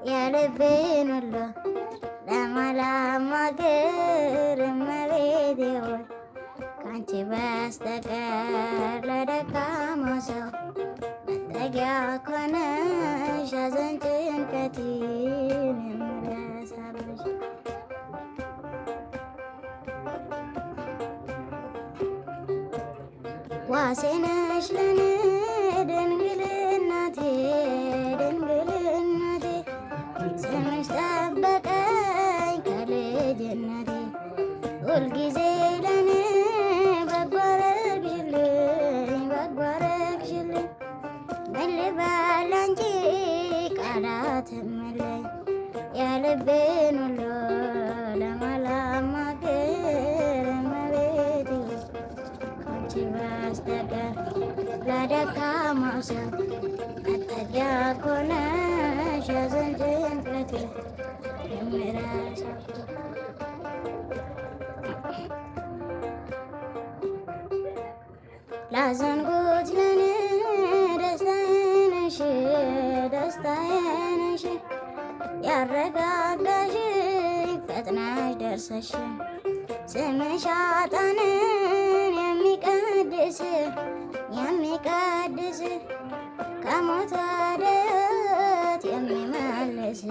የልቤን ሁሉ ለማላማክር እመቤቴ ሆይ ከአንቺ በስተቀር ለደካማ ሰው መጠጊያ እኮ ነሽ። ሐዘን ጭንቀቴን የምረሳብሽ ዋሴ ነሽ ለኔ ድንግል እናቴ ድንግል እናቴ ስምሽ ጠበቀኝ ከልጅነቴ ሁልጊዜ ለኔ በጎ አረግሽልኝ በጎ አረግሽልኝ ምን ልበል ላንቺ ቃላት የለኝ የልቤን ሁሉ ለማላማክር እመቤቴ ከአንቺ በስተቀር ለደካማው ሰው መጠጊያ እኮ ነሽ። ሐዘን ጭንቀቴ የምረሳው ላዘንጉት ለኔ ደስታዬ ነሽ ደስታዬ ነሽ ያረጋጋሽኝ ፈጥነሽ ደርሰሽ ስምሽ ኃጥአንን የሚቀድስ የሚቀድስ ከሞት ወደ ሕይወት የሚመልስ።